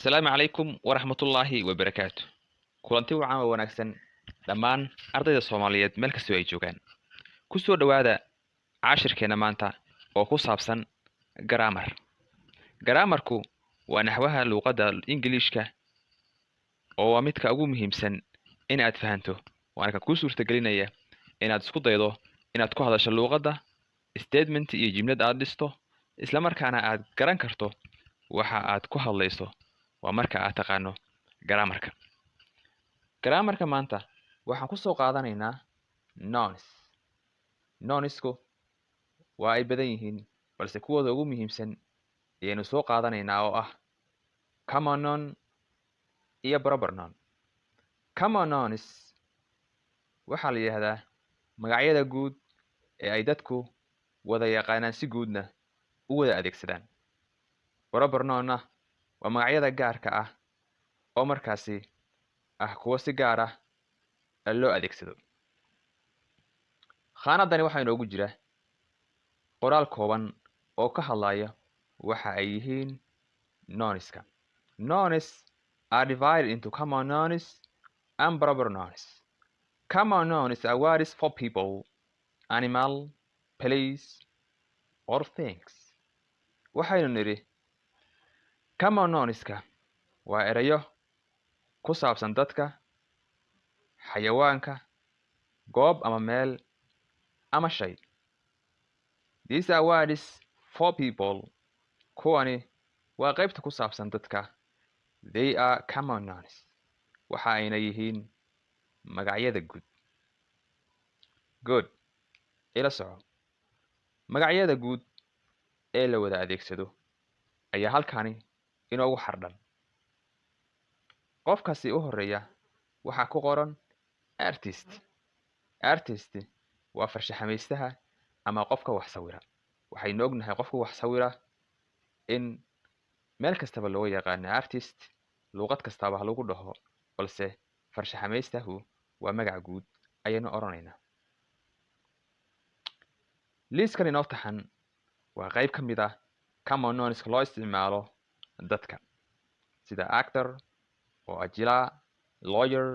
Asalaamu calaykum waraxmatullaahi wabarakaatu. Kulanti wacan oo wanaagsan dhammaan ardayda Soomaaliyeed meel kastoo ay joogaan. Kusoo dhowaada cashirkeena maanta oo ku saabsan grammar. Grammarku waa naxwaha luuqadda Ingiliishka oo waa midka ugu muhiimsan in aad fahanto, waana ka kuu suurtagelinaya inaad isku daydo inaad ku hadasho luuqadda, statement iyo jimlad aad dhisto, isla markaana aad garan karto waxa aad ku hadlayso. Waa marka aad taqaano grammarka. Grammarka maanta waxaan kusoo qaadanaynaa nouns. Nounsku waa ay badan yihiin, balse kuwooda ugu muhiimsan ayaynu soo qaadanaynaa oo ah common noun iyo proper noun. Common nouns waxaa la yidhaahdaa magacyada guud ee ay dadku wada yaqaanaan, si guudna u wada adeegsadaan. Proper noun-na waa magacyada gaarka ah oo markaasi ah kuwo si gaar ah loo adeegsado. Khaanadani waxaa inoogu jira qoraal kooban oo ka hadlaya waxa ay yihiin nounska. Nouns are divided into common nouns and proper nouns. Common nouns are words for people, animal, place or things. Waxaynu nidhi common nounska waa erayo ku saabsan dadka, xayawaanka, goob ama meel ama shay. These are words for people. Kuwani waa qaybta ku saabsan dadka. They are common nouns. Waxa ayna yihiin magacyada guud. Good, ila soco. Magacyada guud ee la wada adeegsado ayaa halkani inoogu xardhan. Qofkaasi u horeeya waxaa ku qoran artist. Artist waa farshaxamaystaha ama qofka wax sawira. Waxaynu ognahay qofka wax sawira in meel kastaba looga yaqaano artist, luuqad kastaba ha lagu dhaho, balse farshaxamaystahu waa magac guud ayaynu odhanaynaa. Liiskan inoo taxan waa qayb ka mid ah common nounska loo isticmaalo dadka, sida actor oo ah jilaa, lawyer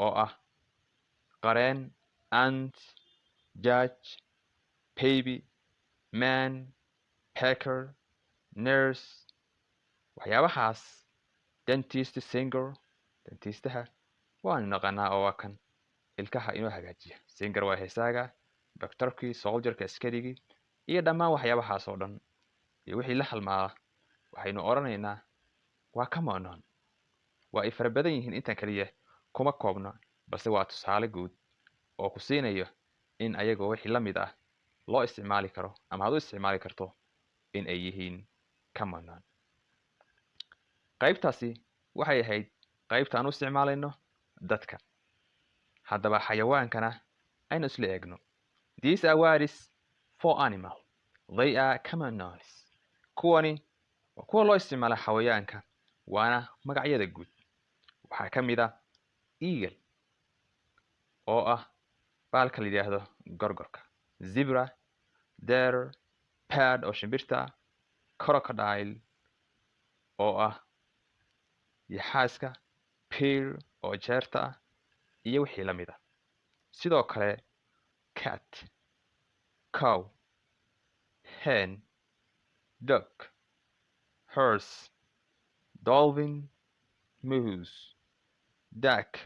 oo ah qareen, ant, judge, baby, man, baker, nurse, waxyaabahaas, dentist, singer. Dentistaha waanu naqanaa oo waa kan ilkaha inoo hagaajiya. Singer waa heesaaga, doctorkii, soldierka, askarigii, iyo dhammaan waxyaabahaas oo dhan iyo wixii la halmaala waxaynu odhanaynaa waa common noun. Waa ay fara badan yihiin, intan kaliya kuma koobna, balse waa tusaale guud oo ku siinayo in ayagoo wixii la mid ah loo isticmaali karo ama aad u isticmaali karto in ay yihiin common noun. Qaybtaasi waxay ahayd qaybta aan u isticmaalayno dadka. Haddaba xayawaankana aynu isla eegno. These are words for animal. They are common nouns. Kuwani waa kuwa loo isticmaala xayawaanka, waana magacyada guud. Waxaa ka mid ah eagle oo ah baalka la yidhaahdo gorgorka, zebra, deer, bird oo shimbirta, crocodile oo ah yaxaaska, bear oo jeerta ah, iyo wixii la mid ah. Sidoo kale cat, cow, hen, dog, horse, dolphin, moose, duck,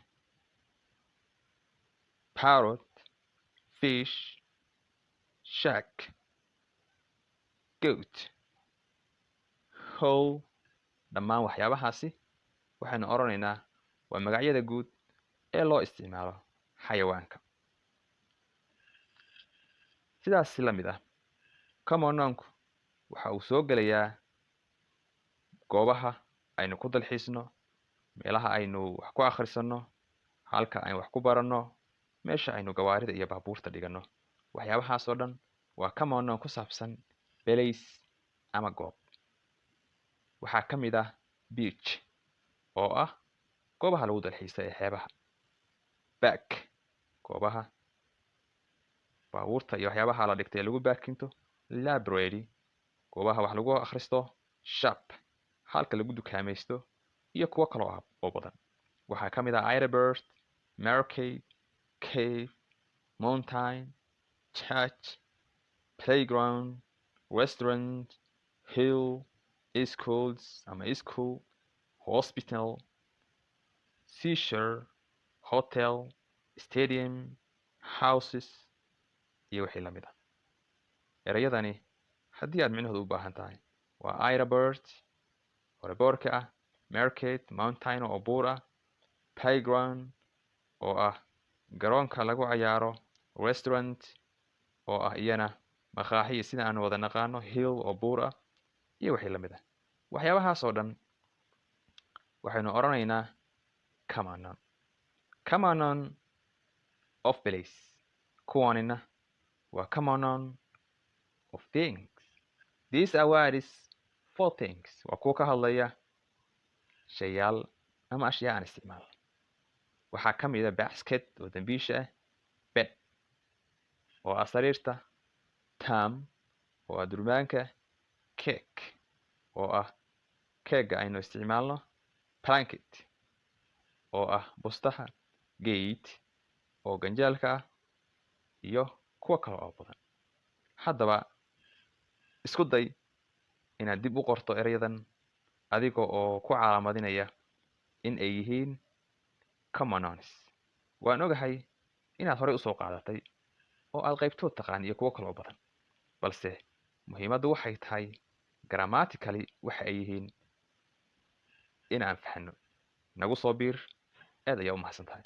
parrot, fish, shark, goat, owl. Dhammaan waxyaabahaasi waxaynu odhanaynaa waa magacyada guud ee loo isticmaalo xayawaanka. Sidaas la mid ah, common nounku waxa uu soo gelayaa goobaha aynu ku dalxiisno, meelaha aynu wax ku akhrisanno, halka aynu wax ku baranno, meesha aynu gawaarida iyo baabuurta dhiganno. Waxyaabahaas oo dhan waa common noun ku saabsan place ama goob. Waxaa ka mid ah beach oo ah goobaha lagu dalxiiso ee xeebaha, park, goobaha baabuurta iyo waxyaabaha la dhigtay ee lagu baakinto, library, goobaha wax lagu akhristo, shop, Halka lagu dukaamaysto iyo kuwo kaloo ah oo badan. Waxaa ka mid ah airport, market, cave, mountain, church, playground, restaurant, hill, schools ama school, hospital, seashore, hotel, stadium, houses iyo wixii lamid ah. Ereyadani haddii aad micnahooda u baahan tahay waa airport oo airport-ka ah, market, mountain oo buur ah, playground oo ah garoonka lagu cayaaro, restaurant oo ah iyana maqaaxiya sida aan wada naqaano, hill oo buur ah iyo wixii lamid ah. Waxyaabahaas oo dhan waxaynu odhanaynaa common noun. Common noun of place, kuwanina waa common noun of things. These are words for things, waa kuwa ka hadlaya shayaal ama ashyaa aan isticmaal. Waxaa ka mid ah basket oo dambiisha ah, bed oo ah sariirta, drum oo ah durbaanka, cake oo ah keega aynu isticmaalno, blanket oo ah bustaha, gate oo ganjeelka ah iyo kuwo kale oo badan. Haddaba isku day inaad dib u qorto erayadan adiga oo ku calaamadinaya in ay yihiin common nouns. Waan ogahay inaad horey usoo qaadatay oo aad qaybtood taqaan iyo kuwo kale oo badan, balse muhiimaddu waxay tahay grammatically waxa ay yihiin inaan fahno. Nagu soo biir. Aad ayaa u mahadsan tahay.